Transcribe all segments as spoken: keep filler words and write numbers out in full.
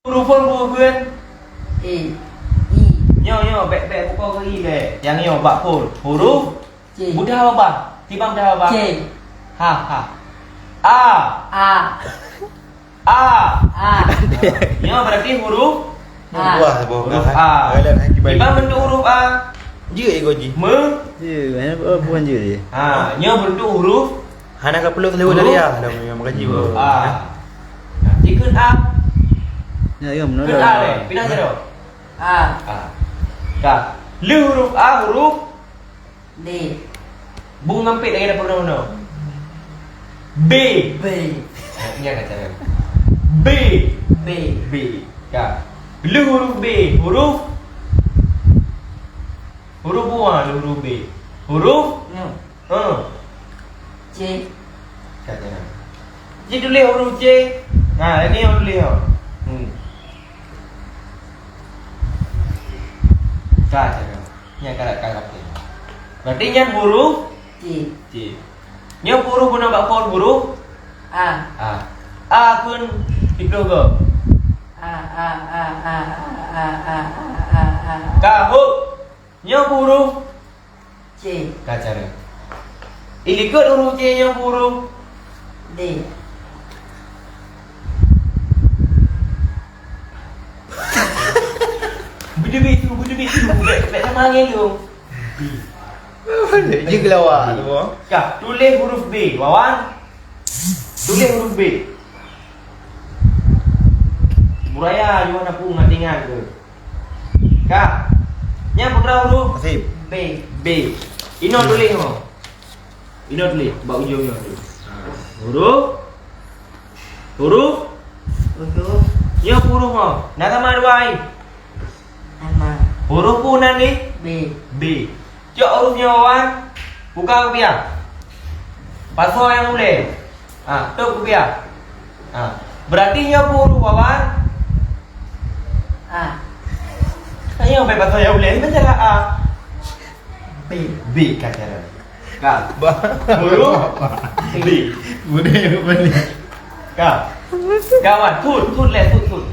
Huruf phôn bukon? E. I. Nyoe, nyoe, bèk, bèk bukon keu i lé. Nyang nyoe bak phôn. Huruf? C. Beudah babah. Timbang beudah babah. C. Ha, ha. A. A. A. A. Nyoe berarti huruf? A. Buah, buah. Huruf A. Timbang bentuk huruf A. Jeuet, Goji. Me? Jeuet, eh, bukan jeuet je. Ha, nyoe bentuk huruf? Hana ka perlu selewat dari A. Dah memang gaji. Huruf A. Nah, dikeue A. Ya, ya, benar. Keue A deh. Pinah jaroe. A. A. Ka. Le huruf A, huruf? D. Bu ngampet lagèe dapur nono. B. B. Nyan ka cara. B. B. B. Ka. Le huruf B, huruf? Huruf bu, ha, le huruf B. Huruf? Nyoe. Ha. C. Ka cara. Ji tuléh huruf C. Ha, ini yang tuléh, ha. Hmm. Ka cara. Nyan ka, ka, ka. Berarti nyan huruf? C. C. Nyoe huruf guna bak phôn huruf? A. A. A pun siplôh go. A, a, a. Ka hop. Nyoe huruf? C. Ka cara. Ilikot huruf C nyoe huruf? D. Beudeubi tu, beudeubi tu. Bèk, bèk sama angin tu. B. Ji geulawa tu, boh. Ka, tuléh huruf B, Wawan. Tuléh huruf B. Buraya, Yohan Apu ngat ingat tu. Ka. Nyan putra huruf? Nasib. B. B. Inoe tuléh nyoe. Inoe tuléh bak ujong nyoe. Ha. Huruf. Huruf. Huruf. Nyoe huruf nyoe. Na sama dua ai. Sama. Huruf peue nan di? B. B. Cok huruf nyoe, Wawan. Buka kupiah. Pasoe nyang ulèe. Ha, tôp kupiah. Ha. Berarti nyoe peue huruf, Wawan? A. Nyoe bèk pasoe nyang ulèe, meusalah A. B. B ka cara. Ka. Ba. Huruf B. Boleh, boleh. Ka. Kawan, thôn, thôn lé, thôn, thôn.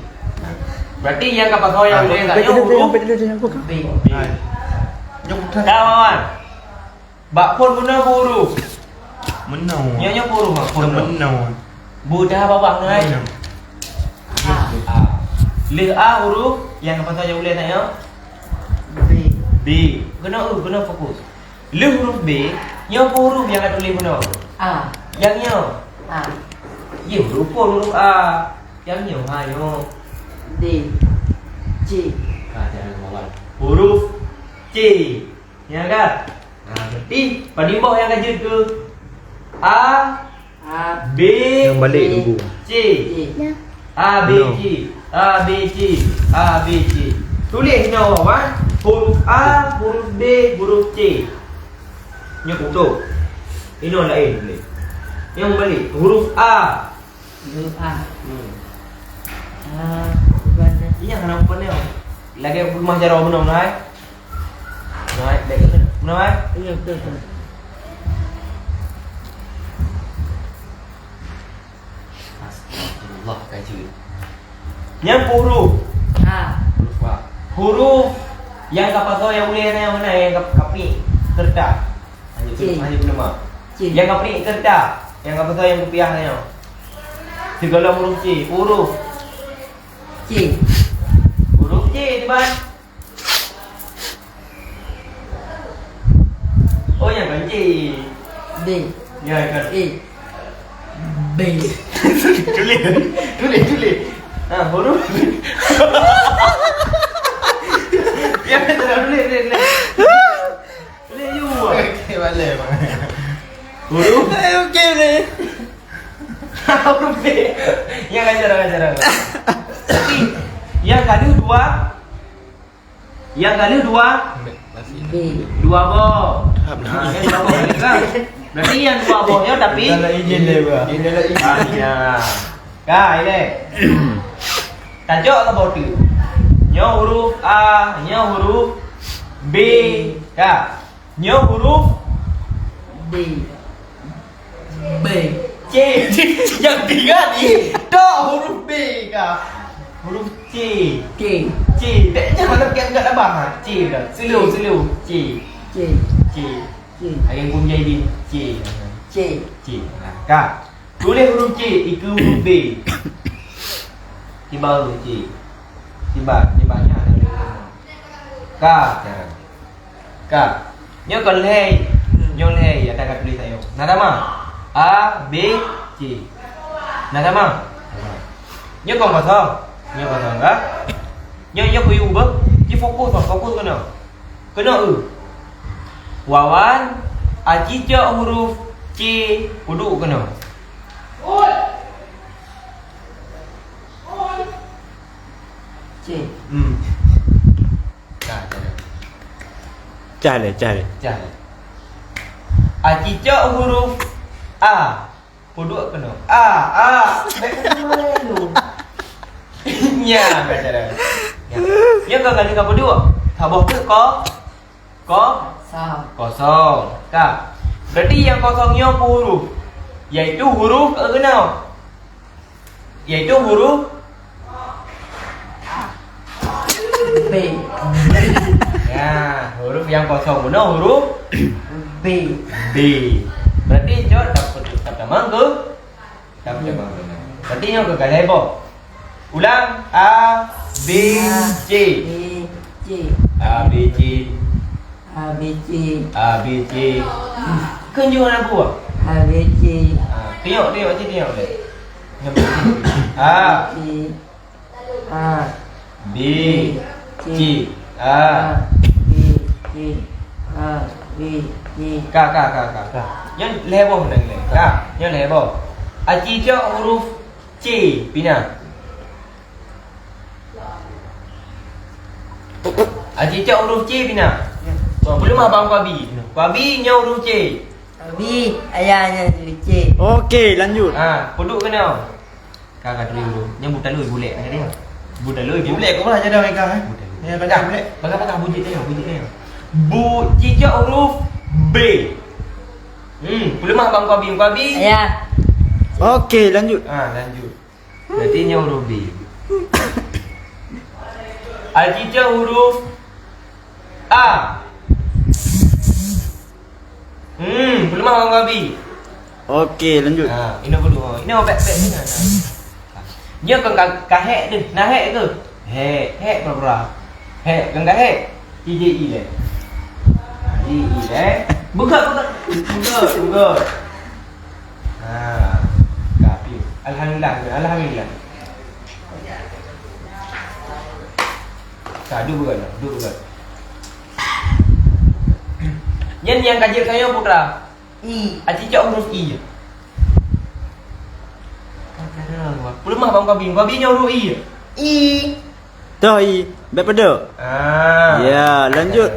Berarti nyang ka pasoe nyang ulèe nyoe huruf B. B. Kawan. Bak phôn bunoe huruf. Meunoe. Nyoe, nyoe huruf, ha, phôn bunoe. Meunoe. Beudah babah ngai. Meunoe. A. A. Lheuh A huruf nyang ka pasoe nyang ulèe nyoe? B. B. Keunoe, keunoe fokus. Lheuh huruf B, nyoe peue huruf nyang ka tuléh bunoe? A. Nyang nyoe? A. Ye, huruf phôn huruf A. Nyang nyoe, ha, nyoe. D. C. Ka, cara ngawal. Huruf C. Nyan kan? Ha, berarti padum boh nyang ka jeuet keu A. A. B. Nyang balik tunggu. C. C. A, B, C. A, B, C. A, B, C. Tuléh nyoe, Wan. Huruf A, huruf B, huruf C. Nyoe beutôi. Inoe laén tuléh. Nyang balik. Huruf A. Huruf A. Hmm. A, bukan dah. Iya, kenapa ni? Lagèe rumah jaroe meunoe, hai. Naik, naik, naik. Iya, betul, betul. Astagfirullah, kaji. Nyan huruf. Ha. Huruf A. Huruf nyang ka pasoe nyang ulèe na, nyang mana nyang ka, ka piek keureuta. Hanya C. Hanya nama. C. Nyang ka piek keureuta, nyang ka pasoe nyang kupiah na nyoe. Sigohlom huruf C. Huruf. C. Huruf C, Iban. Oh, nyang kan C. D. Nyang kan E. B. Tuléh, tuléh, tuléh. Ha, huruf. Nyang kan tuléh, tuléh, tuléh. Tuléh you. Okey, boleh, bang. Huruf. Eh, okey ni. Huruf B. Nyang ajar, ajar, ajar. Tapi nyang ka lheuh dua. Nyang ka lheuh dua. B. Dua boh. Ha, nyang dua boh ni kan. Berarti nyang dua boh nyoe tapi dalam izin dia, bah. Dia dalam izin. Ah, ya. Ka, ilèe. Tajok saboh teuk. Nyoe huruf A, nyoe huruf B. Ka. Nyoe huruf D. B. C. Nyang tiga ni. Tok huruf B ka. Huruf C. C. C. Bèk nyan malam kiat-kiat abah. C dah. Slow, slow. C. C. C. C. Ayah pun jadi C. C. C. Nah, ka. Tuléh huruf C, ikeue huruf B. Tiba huruf C. Tiba, tiba nyan ada huruf. Ka, cara. Ka. Nyoe kon lhèe. Nyoe lhèe, ata ka tuléh tanyoe. Nah, sama. A, B, C. Nah, sama. Nyoe kon kosong. Nyoe kosong, ka? Nyoe, nyoe kuyue beuh. Ci fokus, fokus keunoe. Keunoe eu. Wawan, aci cok huruf C, peuduek keunoe. C. Hmm. Cah, cah, cah. Cah lé, cah lé. Cah lé. Aci cok huruf A. Peuduek keunoe. A, a. Bèk keunoe malu. Nyan, ka cara. Nyan. Nyan ka kali ka peuduek. Saboh teuk ko. Ko. Kosong. Kosong. Ka. Berarti nyang kosong nyoe peu huruf? Yaitu huruf keunoe. Yaitu huruf B. Ya, huruf nyang kosong bunoe huruf B. B. Berarti jawab dapat tetap sama ke? Dapat sama ke? Berarti nyoe ka lhèe boh. Ulang. A, B, C. A, B, C. A, B, C. A, B, C. A, B, C. Keu nyoe na buah. A, B, C. Ah, tengok, tengok, cik, tengok deh. A. C. A. B, C. A. B, C. A, B, C. Ka, ka, ka, ka, ka. Nyan lhèe boh nang lé. Ka, nyan lhèe boh. Aci cok huruf C, pina. Aci cok huruf C, pina. Bon, peuleumah bang Kuabi. Kuabi nyoe huruf C. Kuabi, ayah nyan huruf C. Oke, lanjut. Ha, peuduek keunoe. Ka, ka tuléh dulu. Nyan buta lui bulek, ka dia. Buta lui bulek. Bulek kau lah jadi mereka, eh? Buta lui. Ya, banyak bulek. Pakai-pakai bujik dia, bujik dia. Bu, cicak huruf B. Hmm, peuleumah bang Kuabi, Kuabi. Ya. Oke, lanjut. Ah, lanjut. Berarti nyoe huruf B. Al cicak huruf A. Hmm, peuleumah bang Kuabi. Oke, lanjut. Ha, inoe dulu. Inoe bèk-bèk ni. Nyoe kon ka, ka hek deh. Na hek ke? Hek, hek pura-pura. Hek, kon ka hek. Ije i leh. Ije i leh. Buka, buka. Buka, buka. Ha. Ka piu. Alhamdulillah, alhamdulillah. Ka, duek buka, duek buka. Nyan nyang ka jeuet keu nyoe putra. I. Aci cok huruf I. Peuleumah bang Kuabi. Kuabi nyoe huruf I. I. Toh I. Bèk peudeuh. Ah. Ya, lanjut.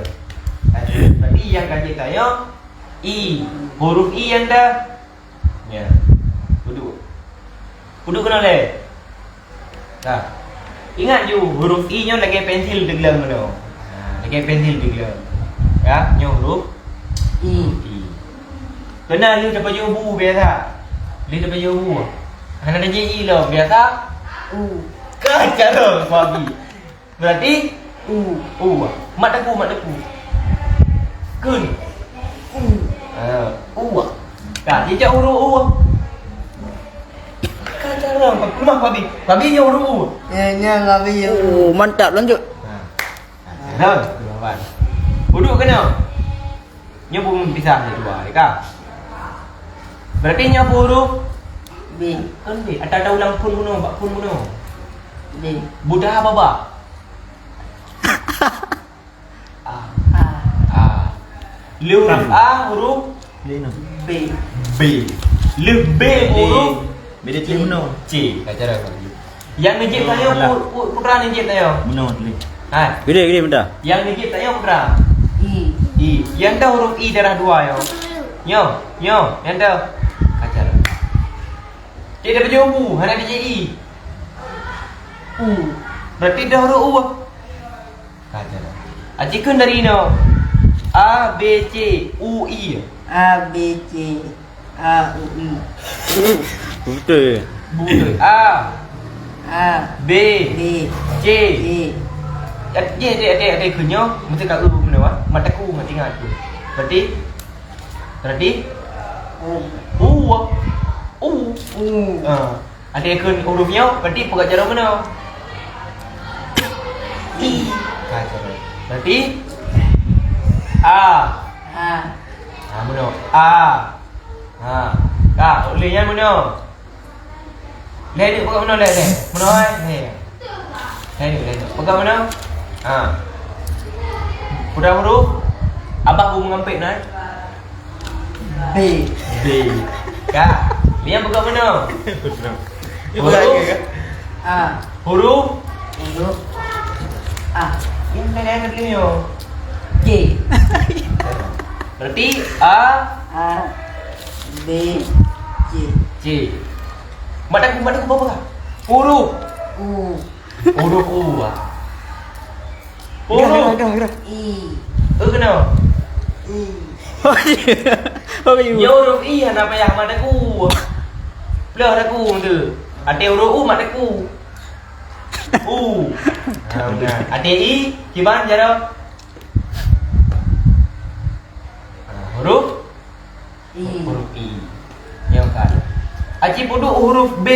Lanjut. Berarti nyang ka jeuet tanyoe I. Huruf I nyan dah. Ya. Peuduek. Peuduek keunoe lé. Nah, ingat ju, huruf I nyoe lagèe pensil teugleueng nyoe. Nah, lagèe pensil teugleueng. Ya, nyoe huruf I. I. Keunan lheueh tapajoh bu biasa. Lheueh tapajoh bu. Hana tajak I lom, biasa. U. Ka cara babi. Berarti U. U. Mat teupeu, mat teupeu. Keun. U. Ha, U. Ka, jijak huruf U. Ka cara, peuleumah babi. Babi nyoe huruf U. Ya, nyan babi nyoe U. Oh, mantap, lanjut. Ha. Nah, peuleumah babi. Peuduek keunoe. Nyoe bumbong pisah nyoe dua, ya ka? Berarti nyoe huruf B. Kon B. Atau tahu lam phon bunoe, bak phon bunoe. B. Buta apa ba? A. A. A. Lheueh huruf A, huruf B. B. Lheueh B, huruf B. Beda C. C. Ka cara kau. Nyang neujép tanyoe, pu-, pu-, putra neujép tanyoe. Bunoe tuléh. Hai. Gede, gede, bentar. Nyang neujép tanyoe putra. I. I. Nyang dah huruf I darah dua nyoe. Nyoe, nyoe, nyang dah. Ajar. Cek dah baju U, hana dijép I. U. Berarti dah huruf U. Ka cara. Aci keun dari inoe. A, B, C, U, I. A, B, C, A, U, I. Beutôi. Beutôi. A. A. B. B. C. C. Até, até, até, até keu nyoe, meusti ka u meunoe, ah. Mata ku, mata ingat tu. Berarti, berarti? U. U, ah. U. U. Ah. Até keu huruf nyoe, berarti peugah jaroe meunoe. I. Ah, jaroe. Berarti? A. A. Ah, meunoe. A. Ha. Ka, uleh nyan meunoe. Lhèe nyoe peugah meunoe, lhèe, lhèe. Meunoe, lhèe. Lhèe nyoe, lhèe nyoe. Peugah meunoe. Ha. Peugah huruf. Abah bu mengampet na. B. B. Ka. Nyan peugah meunoe. Huruf. A. Huruf. Huruf. A. Ini kan yang kedua. J. Berarti A. A. B. C. C. Mak takut, mak takut apa? Huruf. U. Huruf U, ah. Huruf. Gerah, gerah, gerah. I. E keunoe? I. Oh, iya. Oh, iya. Ya, huruf I hana payah mak takut. Peuleueh takut tu. Até huruf U mak takut. U. Ha, beuna. Até I, kiban jaroe? Ha, huruf? I. Huruf I. Nyang ka. Aci peuduek huruf B.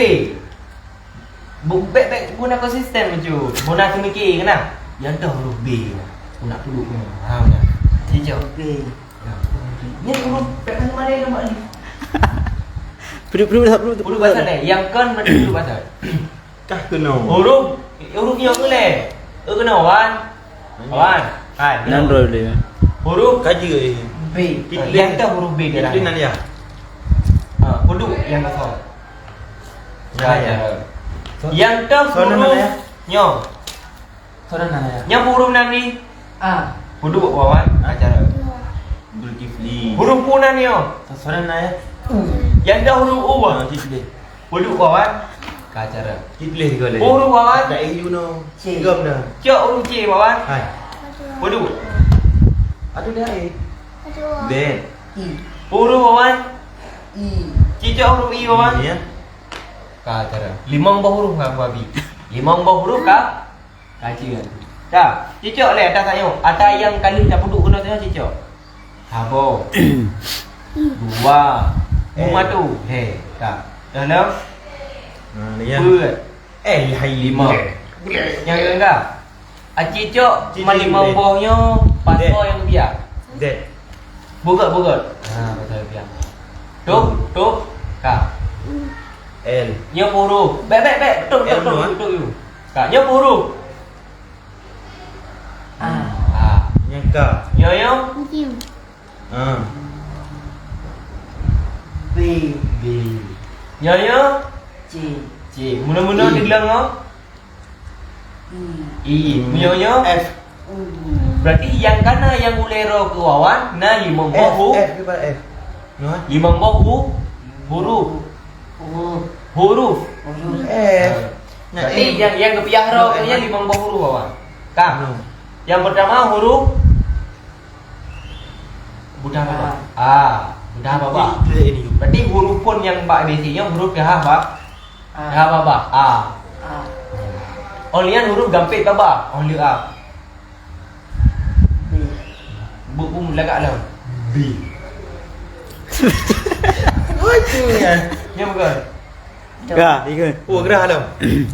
Bu-, bèk, bèk guna konsisten bacut. Guna teumiki keunan. Nyang toh huruf B. Guna peuduek keunan. Ha, beuna. Jijok. B. Ya. Nyan huruf bèk mana-mana nama alif. Peuduek, peuduek, peuduek, peuduek. Peuduek bahasa deh. Nyang kon berarti peuduek bahasa. Kah keunoe. Huruf, huruf nyoe uleh. E keunoe, wan. Wan. Hai, nan keunoe. Droe uleh. Huruf. Ka jeuet, eh. B. Tipleh. Nyang ka huruf B dia. Tipleh nan ya. Ha, peuduek nyang kosong. Ya, ya. Nyang ka huruf nyoe. Soe nan ya? Nyoe huruf nan ni. A. Peuduek, wan. Ha, cara. Zulkifli. Huruf U nan nyoe. Soe nan ya? U. Nyang ka huruf U, wan. Ha, tipleh. Peuduek, wan. Ka cara. Tipleh tiga lagi. Huruf, wan. Dak iyu no. C. Tiga benda. Cok huruf C, wan. Hai. Peuduek. Aduh, dah, eh. Aduh. Ben. I. Huruf, wan. I. Cicok huruf I, wan. Ini, ya. Ka cara. Limong boh huruf ka kuabi. Limong boh huruf ka Kaji kan. Ka. Cicok lé ata tanyoe. Ata nyang ka lheueh tapeuduek keunoe tanyoe cicok. Saboh. Dua. Eh. Lima tu. He, ka. Dah lom? Nah, lian. Peuet. Eh, hai lima. Nyang ka. Aci cok cuma lima boh nyoe, pasoe nyang biak. Z. Bugot, bugot. Ha, betul, biak. Tok, tok, ka. L. Nyoe huruf. Bèk, bèk, bèk. Betul, betul, betul, betul, you. Ka, nyoe huruf. A. A. Nyoe ka. Nyoe, nyoe. Jim. Ha. B. B. Nyoe, nyoe. C. C. Meunoe-meunoe dibilang nyoe. I. I. Meunyoe nyoe? F. U. Berarti nyang ka na nyang ulèe droe keu Wawan na limong boh hu-, F, F, F. Nyoe? Limong boh hu-, huruf. Huruf. Huruf. Huruf. F. Nah, berarti F. Nyang, nyang geupiah droe keu nyan limong boh huruf, Wawan. Ka. Nyang pertama huruf buta babah. A. A. Buta babah. Berarti huruf phôn nyang bak A B C nyoe huruf dah ba-, A. Dah babah. A. A. Oh, nyan huruf gampét babah. Oh, lheueh A. B. Bu, bu, lagak lom. B. Oh, itu ya. Nyan bukan. Ka, ikut. Oh, gerah lom.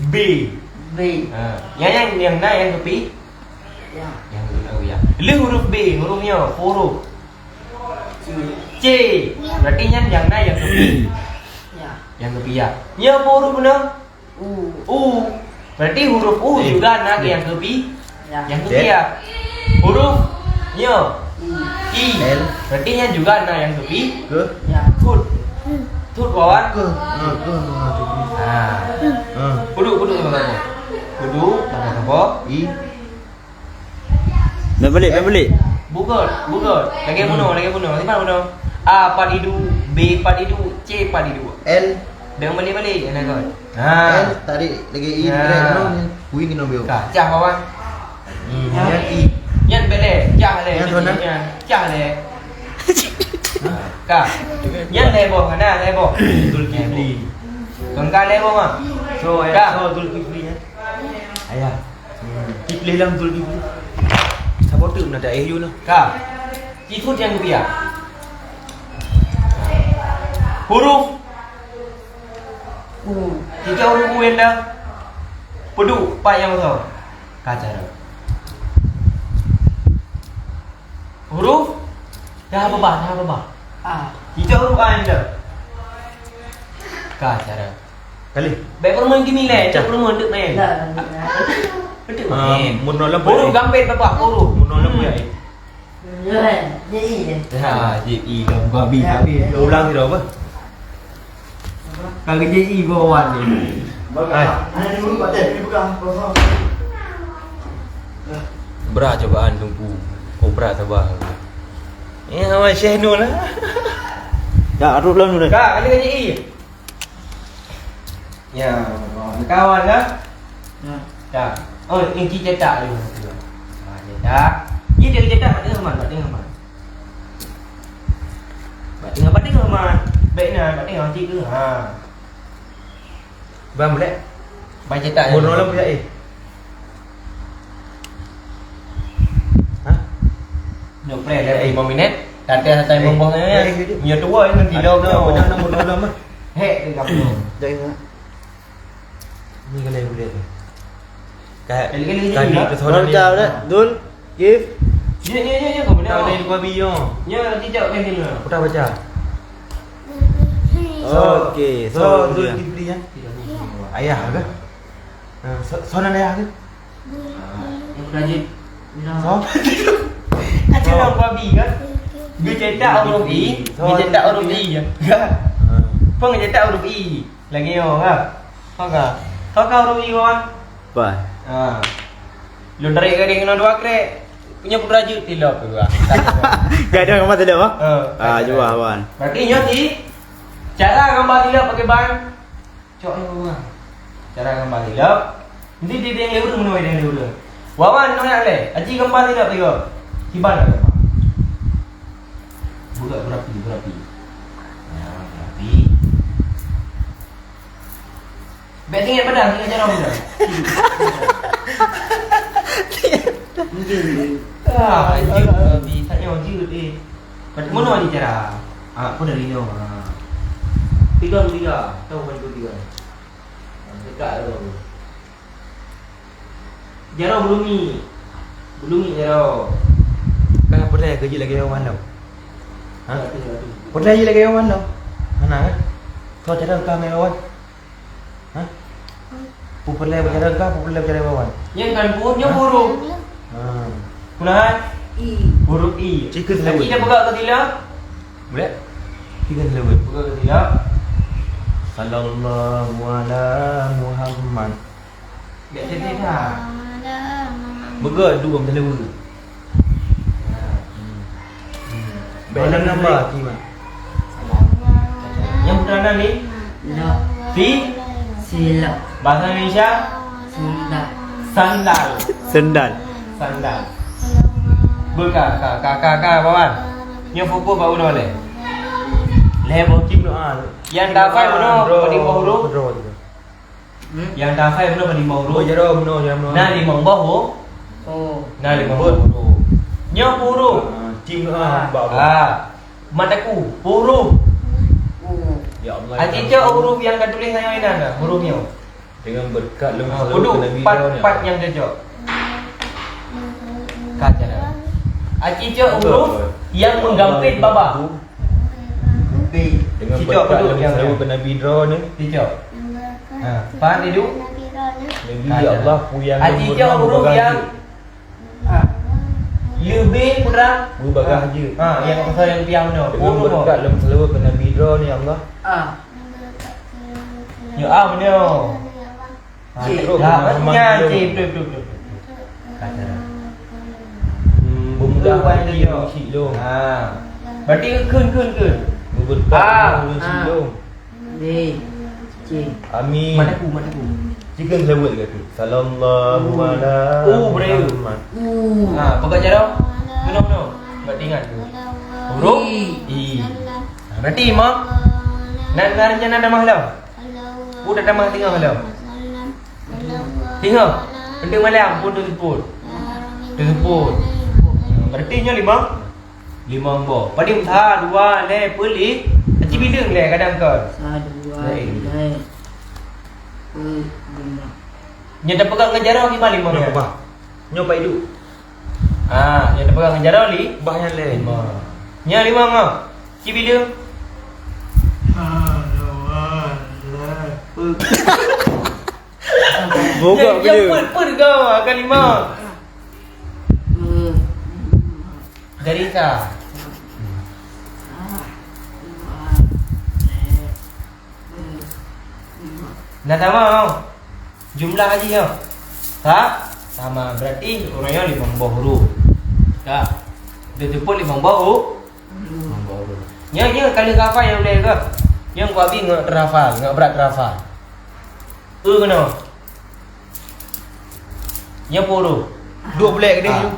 B. B. Ha. Nyan, nyan, nyang na nyang geupi-, ya. Nyang geupi-, ya. Lheueh huruf B, huruf nyoe, huruf C. C. Berarti nyan nyang na nyang geupi-, ya. Nyang geupi-, ya. Nyoe apa huruf na? U. U. Berarti huruf U juga na nyang geupi-, ya. Nyang geupi-, ya. Huruf nyoe. I. I. L. Berarti nyan juga na nyang geupi-, ya. Thot. Thot, Wawan. Keuh. Ha, keuh. Ha. Peuduek, peuduek sama-sama. Peuduek sama-sama. I. Bèk balik, bèk balik. Bugot, bugot. Lagèe bunoe, lagèe bunoe. Simpan bunoe. A pat iduek, B pat iduek, C pat iduek. L. Bèk balik-balik, aneuk kon. Ha. L tarik lagèe I, ha. Tarik bunoe, wing keunoe biôh. Ka, cah, Wawan. Hmm, nyan I. Nyan bèk lé, cah lé. Nyan, nyan. Cah lé. Ka. Nyan lhèe boh, na lhèe boh. Zulkifli. Kon ka lhèe boh, ma? Soe, ayah, soe Zulkifli nyan? Ayah. Hmm. Ci piléh lom Zulkifli. Saboh teuk meunan dak eh yue nyoe. Ka. Ci sut nyang geupiah. Huruf U. Ci cok huruf U nyang da. Peuduek pat nyang soe. Ka cara. Huruf? Dah babah, dah babah. A. Ci cok huruf A nyang da. Ka cara. Kali. Bèk peurumoh gini lé, cok peurumoh deuek main. Deuek main. Mun nolak huruf gampet babah huruf. Mun nolak ya. Ya, jadi. Ha, jadi lom babi. Ulang kira apa? Ka geujak i geuwan ni. Hai. Brat cobaan Teungku. Oh, brat sabar. Eh, awak Syekh Nur lah. Ya, arut lom dulu. Ka, kali geujak i. Ya, kawan lah. Ya. Ka. Oh, ini cetak dulu. Ha, cetak. Ini dia cetak, bak tengah man, bak tengah man. Bak tengah, bak tengah man. Bèk na, bak tengah cit tu. Ha. Bang, boleh? Bang cetak. Mun lom ya, eh. Ha? Nyoe preh lé lima minit. Tante hatai boh-boh nyoe. Nyoe tuwoe ngon tilok nyoe. Beuna mun lom mah. Hek ke kamu. Dah ingat. Ni kali boleh tu. Ka, kali-kali ni kali lah. Baru jawab dah. Dul, Kif. Ya, ya, ya, ya, kamu dah. Tahu dari Kuabi yo. Ya, nanti jawab kan dia. Aku dah baca. Okey, so, so, Dul Kifli ya. Ayah ke? Ha, so, so nan ayah ke? Ha, yang rajin. So? Kacau orang Kuabi kan? Dia cetak huruf I, dia cetak huruf I ya. Ha. Pun dia cetak huruf I. Lagi yo kan? Maka, kau kau rugi kawan. Bah. Ha. Lôn tarik garing kena dua krek. Punya putra jut tilok tu ah. Gak ada gambar tilok ah? Ha. Ah, cuba wan. Berarti nyoe si cara gambar tilok pakai ban. Cok ni orang. Cara gambar tilok. Nanti dia yang lewat mana dia lewat. Wawan nak leh. Aji gambar tilok tiga. Kiban nak gambar. Buka berapi, berapi. Ya, berapi. Bèk tinggai padang, tinggai jalan padang. Ah, jeuet, Abi. Tak nyawa jeuet, eh. Kat mana ni cara? Ah, apa dari nyawa? Ah. Tiga, tiga. Tahu kan itu tiga? Ah, dekat tu. Jaroe bulumi. Bulumi jaroe. Ka peureulèe keu jeuet lagèe Wawan lom? Ha? Peureulèe jeuet lagèe Wawan lom? Hana kan? Soe cara ka mé Wawan? Ha? Peureulèe cara ka, peureulèe cara Wawan? Nyan kan pun, nyan huruf. Ha. Peulahan? I. Huruf I. Cikeu seulaweuet. Nanti dah peugah ke sila? Boleh? Cikeu seulaweuet. Peugah ke sila? Sallallahu ala Muhammad. Biasa dia dah. Beugöt dua meuteuleu. Bèk lom nambah, Ki, man. Nyang putra nan ni? Fi? Silap. Bahasa Indonesia? Sendal. Sandal. Sendal. Sendal. Beuka, ka, ka, ka, ka, Pawan. Nyoe fokus bak unoe lé. Lhèe boh cit. Nyang dafai unoe, padum boh huruf? Hmm? Nyang dafai bunoe ka limong huruf. Oh, jaroe bunoe, jaroe bunoe. Na limong boh huruf. Oh. Na limong boh huruf. Nyoe huruf. Ah, cim, ah, bak, bak. Ah. Mataku, huruf. Oh. Ya Allah. Aci cok huruf nyang ka tuléh nyoe inan, huruf nyoe. Dengan berkat lôn, ah, selalu peuduek, ke Nabi pat, Ibrahim, pat ya. Nyang cocok. Ka cara. Aci cok huruf nyang menggampit babah. Dengan berkat lôn, selalu ke Nabi Ibrahim ni. Cocok. Ha, faham, Idu? Nabi, ya Allah, pu nyang, ah, nomor cicak enam huruf beubagah yang, jeuet. Ha. Leubeh kurang. Beubagah jeuet. Ha, yang pasal yang piang tu. Dengan berkat lôn selalu ke Nabi Ibrahim ni, ya Allah. Ah. Ya, ah, benar. Ha, cik, terus dah, Muhammad nya, belum. Cik, betul, betul, betul. Kata. Hmm, beumudah rezeki lôn. Ha. Berarti kheun, kheun, kheun. Beubeurekat, ah, rezeki lôn. Ni. Cik. Amin. Mataku, mataku. Cikheun seulaweuet lagèe tu. Sallallahu ala Muhammad. Uh, bro. Uh. Ha, peugah jaroe. Meunoe, meunoe. Bak tingan tu. Huruf? I. I. Ha, berarti, Mak, na, na rencana tamah lom? Uh, dah tamah teungoh lom. Ingat, untuk malam pun tersebut. Tersebut. Berarti nyoe lima. Limong boh. Padum sa, dua, lhèe, peuet, lhèe. Aci bileueng lhèe kadang kon. Sa, dua, lhèe, peuet, lima. Nyoe tapeugah ngon jaroe lima, lima nyoe. Nyoe Pak Idu. Ah, nyoe tapeugah ngon jaroe li. Bah nyan lhèe. Lima. Nyoe lima ngon. Aci bileueng. Sa, dua, lhèe, peuet. Bogok bileueng. Peuet, peuet go angka lima. Peuet. Dari sa. Nah, sama, oh. Jumlah haji, oh. Sa, sama. Berarti ureueng nyoe limong boh huruf. Ka. Teupeu limong boh hu-, limong boh huruf. Nyoe, nyoe ka lheueh hafal nyang ulèe ka. Nyoe kuabi ngon teurhafal, ngon brat teurhafal. E keunoe. Nyoe peuhuruf. Duek bulèe keudéh. Ah.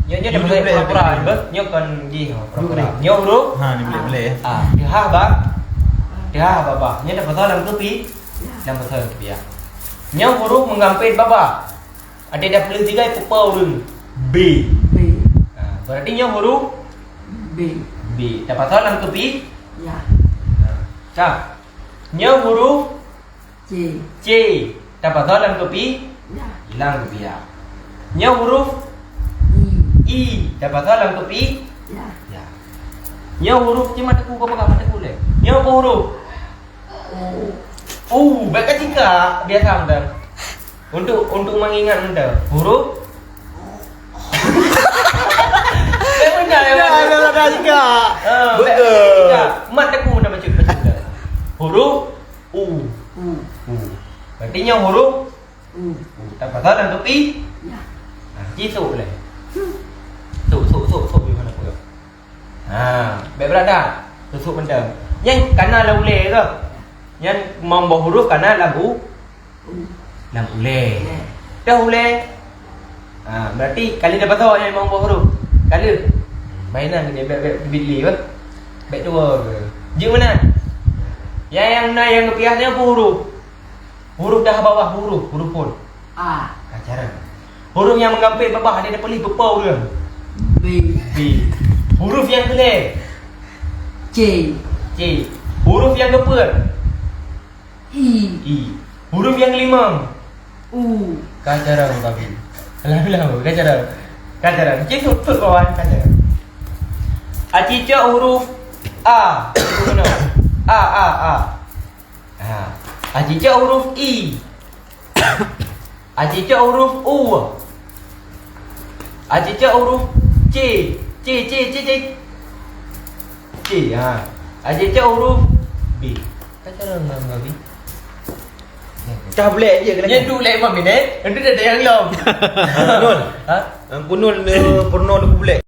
Nyoe, nyoe dah bulèe pura-pura, nyoe kon jih, oh, pura-pura. Nyoe huruf. Ha, ni bulèe-bulèe. Ah, teuhah ba-, teuhah babah. Nyoe dah pasal lam keupi-, lam pasal keupiah. Nyoe huruf meugampét babah. Adak dah peuleueh tinggai peue ureueng. B. B. Ah, berarti nyoe huruf B. B. Dah pasal lam keupi-, ya. Ah, ka. Nyoe huruf C. C. Tapasoe lam keupi? Ya. Lam keupi ya. Nyoe huruf? I. I. Tapasoe lam keupi? Ya. Ya. Nyoe huruf cuma teku, kau peugah mata kulit. Nyoe apa huruf? U. U. Bak ka cika biasa mantong. Untuk, untuk mengingat mantong. Huruf? Memang dah, memang dah. Dah, dah, dah cika. Ah, betul. Mat teku dah baca, baca. Huruf? U. U. U. Berarti nyoe huruf U. U. Tapasoe lam keupi? Ya. Nah, ci sôk lé. Sôk, sôk, sôk, sôk di mana pun. Ha, bèk brat dah. Sôk, sôk mantong. Nyan kana lam ulèe ke? Nyan limong boh huruf kana lam u-, u. Lam ulèe. Ulèe. Dah ulèe. Ha, berarti ka lheueh tapasoe nyan limong boh huruf. Ka lheueh. Mainan keunan bèk, bèk, bèk lé bah. Bèk tuwo ke. Jeuet meunan. Nyang, nyang na nyang geupiah nyan peue huruf? Huruf dah bawah huruf, huruf pun. A. Ka cara. Huruf nyang meugampét babah ada di peulih beupeu ureueng. B. B. Huruf nyang keulhèe. C. C. Huruf nyang keupeuet. I. I. Huruf nyang keulima. U. Ka cara kami. Alah, alah, ka cara. Ka cara. Cek sut, sut kawan, ka cara. Aci cok huruf A. A, A, A. Ha. Aci cok huruf I. Aci cok huruf U. Aci cok huruf C. C, C, C, C. C, ha. Aci cok huruf B. Ka cara ngam, ngam B. Cah bulèe je kena. Nyan tu lé Imam ni, eh? Nanti ada yang lom. Kunul. Ha? Kunul ni pernah ni bulèe.